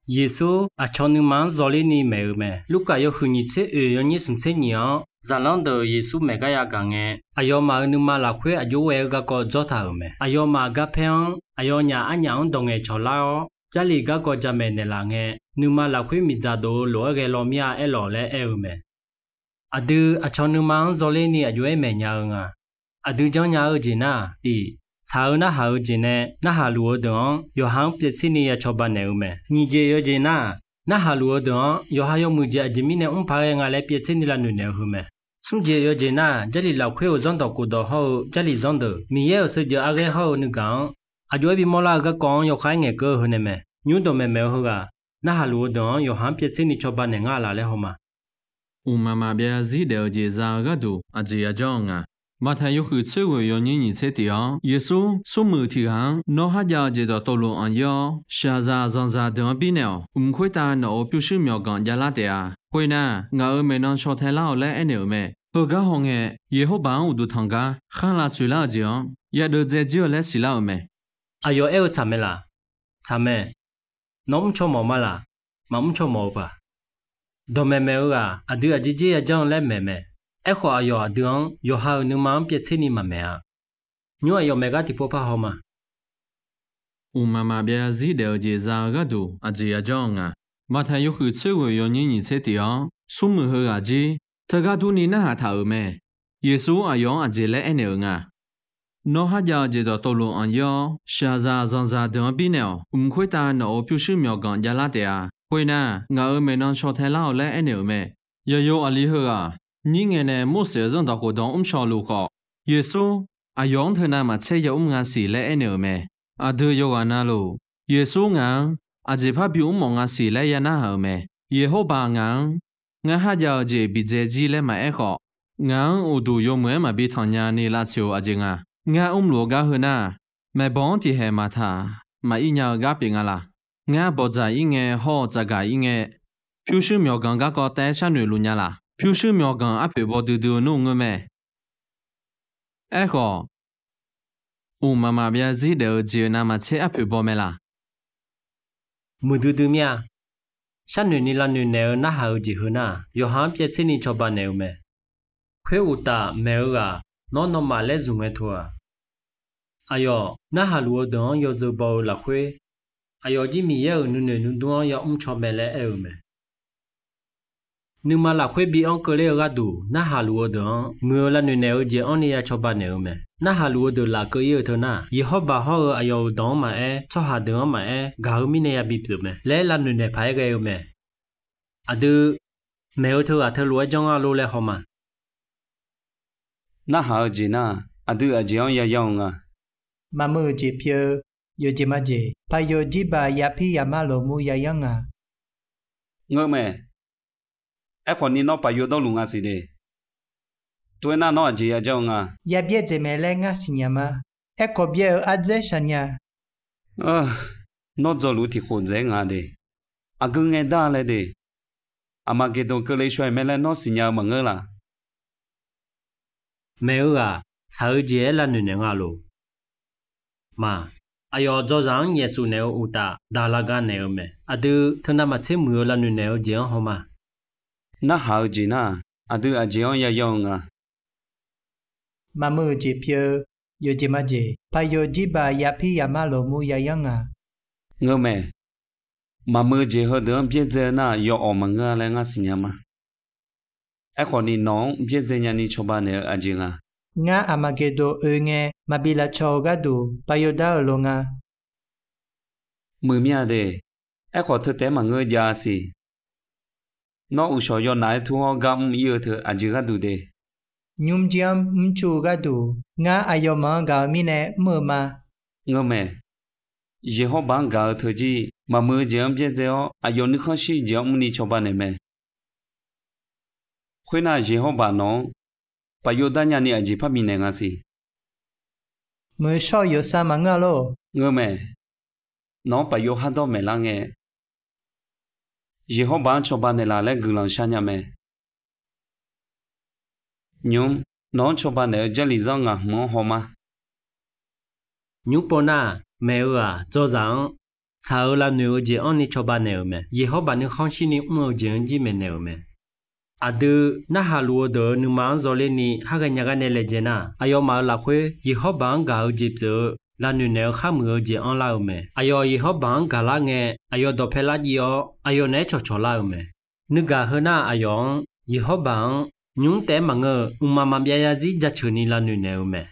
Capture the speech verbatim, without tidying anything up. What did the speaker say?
Yeqsur aqcawq nuima-anr zawler ni maeq-eu mae. Lurkaf yawhuiq nyiq tser oeq yawnyir smq tser nyiq-anr, zaqlanr deuq Yeqsur maeq gar yagaq ngae, aqyawfmaf-euq nuima lafkhoer aqjox ghae-eu garkawv dzawr taq-euq mae. Aqyawfmaf garpaer-anr aqyawfnyaf arnyaf-anr dawq ngaeqcawq lar-awr, Jarlif garkawv jamaeq naeqlaf ngae, nuima lafkhoer miqdzaq dov-eu lof-aer ghae law mir-a aerlawq laer aer-eu mae. Aqdui aqcawq nuima-anr zawler ni aqjox-aer maeq nya-eu nga. Aqdui janrnya-eu jeq nar-aq, tiq, tsaq-eu narhaq-eu jeq nae narhaq luf-eu deuq-anr yawqha-anr pyaev tser ni ya cawba naeq-eu mae. Nyiq jeq yawjeq nar-aq, narhaq luf-eu deuq-anr yawqha yawmuiq jeq aqjeq mirnae mr paq-aer ghae nga laer pyaev tser ni lavnoeq naeq-eu heu mae. Smr jeq yawjeq nar-aq, Jarlif lafkhoer-euq zanrdawq khofdawq hawr-eu Jarlif zanrdeuq, Miqyaer-euq sheujeq arghaer hawr-eu nuigaq-anr aqjox-aer bimawr lar-eu garkawv-anr yawkhav-aer ngaeqkeuv-eu heu nae mae. Nymr dawqmaeq maeq-eu heughaq, narhaq luf-eu deuq-anr yawqha-anr pyaev tser ni cawba naeq nga laf laer haw ma. Mqmaq maqbyav zir daef-eu jeq za-eu gharduq aqjeq yajanr-eu nga. Maqtaeq yawhuiq tser ghoeq yawnyir nyiq tser tiq-anr, Yeqsur smrmuiq tiq ghaq-anr, Nawr kharjav-eu jeq dawqtawvluf anq ir-awr, shaqzaq zanqzaq deuq-anr birnaeq-awq. Mq khoertav nawq-euq pyurshuir myawqganq javlar taef-a. Khoernar, ngaq-euq maeqnan shaw tae lar-awq laer aernaeq-euq mae. Heugar hawngae, Yeqhawrbaq-anr uqduq tanq gar kharlav tsoeqlar-eu jeq-anr yadeuv dzae jir-eu laer siqlar-euq mae. Aqyawf aer-eu tsaq mae laq? Tsaq mae. Nawr mrcaw mawf ma laq? Maqmr caw mawf-eu paq. Dawqmaeq maeq-eu ghaq aqdui aqjeq dzer yajanr-eu laer maeq mae. Aerkhawf, aqyawf aqdui-anr yawqha-euq nuima-anr pyaev tser ni maqmaeq-a. Nymr aqyawf maeq gar tiqpov par haw ma. Mqmaq maqbyav zir daef-eu jeq za-eu gharduq aqjeq yajanr-eu nga. Maqtaeq yawhuiq tser ghoeq yawnyir nyiq tser tiq-anr, smrmuiq heughaq jir teugar durni narhaq taq-euq mae. Yeqsur aqyawf-anr aqjeq laer aernaeq-euq nga. Nawr kharjav-eu jeq dawqtawvluf anq ir-awr, shaqzaq zanqzaq deuq-anr birnaeq-awq. Mq khoertav nawq-euq pyurshuir myawqganq javlar taef-a. Khoernar, ngaq-euq maeqnan shaw tae lar-awq laer aernaeq-euq mae. Yawqyo aqli heughaq, nyir ngae nae Morseq-euq zanrdawq khofdawq mr shaw luf khawf, Yeqsur aqyawf-anr teunav maqtser ya mr nga siq laer aernaeq-euq mae. Aqdui yawghaq navluf, Yeqsur ngaq-anr aqjeq parbi mr mawf nga siq laer ya narhaq-euq mae. Yeqhawrbaq ngaq-anr, Ngar kharjav-eu jeq bidzae jir laer maqaer khawf, ngaq-anr uqduq yawmuiq-aer maqbi tanq nya ni lavtsoeq-eu aqjeq nga. Ngar mrluf-eu gar heu nar, maeqbawq-anr tiqkhaeq maqtaq maqir nya-eu gar pyeuf nga laq? Ngar bawqdzaq ir ngae hawr-eu tsafgaq ir ngae, pyurshuir myawqganq garkawv taef-aer sharnoeq luf nya laq? Pyurshuir myawqganq arpoeq baw duidui-eu nmr ngeur mae. Aerkhawf, mqmaq maqbyav zir daef-eu jeq navmaqtser arpoeq baw mae laq? Muiqdui dui mir-a. Sharnoeq ni lavnoeq naeq-eu narhaq-eu jeq heu nar-aq, yawqha-anr pyaev tser ni cawba naeq-eu mae. Khoeruqtaf, maeq-eu ghaq nawr nawmaf laer zmq ngae teu-aq, aqyawf narhaq luf-eu deuq-anr yawzeu baw-eu lafkhoer, aqyawf jir Miqyaer-euq nuinoeq nuidmr-anr yamr caw mae laer aer-eu mae. Nuima lafkhoer bi anr keuvler-eu gharduq, narhaq luf-eu deuq-anr muiq-eu lavnoeq naeq-eu jeq anr ni ya cawba naeq-eu mae. Narhaq luf-eu deuq laf keuv ir-eu teu nar, Yeqhawrbaq hawr-eu aqyawf-euq dawq-anr maqaer, tsawrhaq deuq-anr maqaer, gaq-eu mirnae yabi pyeuf mae laer lavnoeq naeq paq-aer ghae-eu mae. Aqdui, maeq-eu teughaq teulof-aer janr nga lor laer haw ma. Narhaq-eu jeq nar, aqdui aqjeq-anr ya yanr-eu nga. Maqmuiq-euq jeq pyeuf-eu, yawqjeq majeq, paqyawf jirbaq yapir yamar lawqmur ya yanr nga. Ngeur mae. Aerkhawf ni nawr paqyawf dawrluf nga siq de. Tov-aer nar nawr aqjeq ya janr-eu nga. Ya byaerdzae mae laer ngar siqnya ma. Aerkhawf byaer-eu ardzaer shaqnya. Nawr dzawluf tiqkhof dzaeq-aer nga de. Aqgeu ngae dar laer de. Aqmaqgeqdoq keuvle shaw-iq mae laer nawr siqnya-eu maqngeur laq? Maeq-eu ghaq tsaq-eu jeq-aer lavnoeq naeq nga loq. Maq, aqyawf dzawzaq-anr nyaefsuf naeq-eu uqtaf, daq laga naeq-eu mae. Aqdui teunav maqtser muiq-eu lavnoeq naeq-eu jeq-anr haw ma. Narhaq-eu jeq nar, aqdui aqjeq-anr ya yanr-eu nga. Maqmuiq-euq jeq pyeuf-eu, yawqjeq majeq, paqyawf jirbaq yapir yamar lawqmur ya yanr nga. Ngeur mae. Maqmuiq-eu jeq heudeuq-anr byaerdzae nar, yawawq maqngeur-a laer ngar siqnya ma. Aerkhawf ni nawq-anr byaerdzae nyani cawba naeq-eu aqjeq nga. Ngar aqmaqgeqdoq oe ngae maqbi lavcawv-eu gharduq paqyawf dar-euq lof nga. Muiqmya de. Aerkhawf teu taef-aer maqngeur jav siq. Nawr uqshawq yawnaf-aer tur hawr gar mr ir-eu teu aqjeq gharduq de. Nymrjir-anr mrcuv-eu gharduq, ngar aqyawfmaf-anr gaq-eu mirnae mr-eu ma. Ngeur mae. Yeqhawrbaq-anr gaq-eu teu jir, maqmuiq-eu jeq-anr byaerdzae-awr, aqyawf nuikhanr shir jeq-anr mrni cawba naeq mae. Khoernar, Yeqhawrbaq nawq-anr paqyawf dar nyani aqjeq parbi naeq nga siq. Muiq-eu shawr-eu yawsav maqngeur-a lor. Ngeur mae. Nawq-anr paqyawf khar dawr maeqlar ngae, Yeqhawrbaq-anr cawba naeqlaf laer guiqlanq sharnya mae. Nymr, nawq-anr cawba naeq-eu Jarlif zanr ngaq hmq-anr haw ma. Nymr pov nar, maeq-eu ghaq dzawzaq-anr tsaq-eu lavnoeq-eu jeq-anr ni cawba naeq-euq mae. Yeqhawrbaq nuikhanr shirni mr-eu jeq-anr jir maeqnaeq-euq mae. Aqdui, narhaq luf-eu deuq-euq nuima-anr zawlerni har ghaenya gar nae laejae nar, aqyawfmaf-euq lafkhoer Yeqhawrbaq-anr gaq-eu jeq pyeuf-eu lavnoeq naeq-eu khar muiq-eu jeq anrlar-eu mae. Aqyawf Yeqhawrbaq-anr gaqlar ngae, aqyawf dawqpae lar jiv-awr, aqyawf naeq-aer cawqcawq lar-eu mae. Nuigaq heunar aqyawf-anr, Yeqhawrbaq-anr, nymq-mr taef-aer maqngeur-eu mqmaq maqbyav zarzir jaceuq ni lavnoeq naeq-eu mae.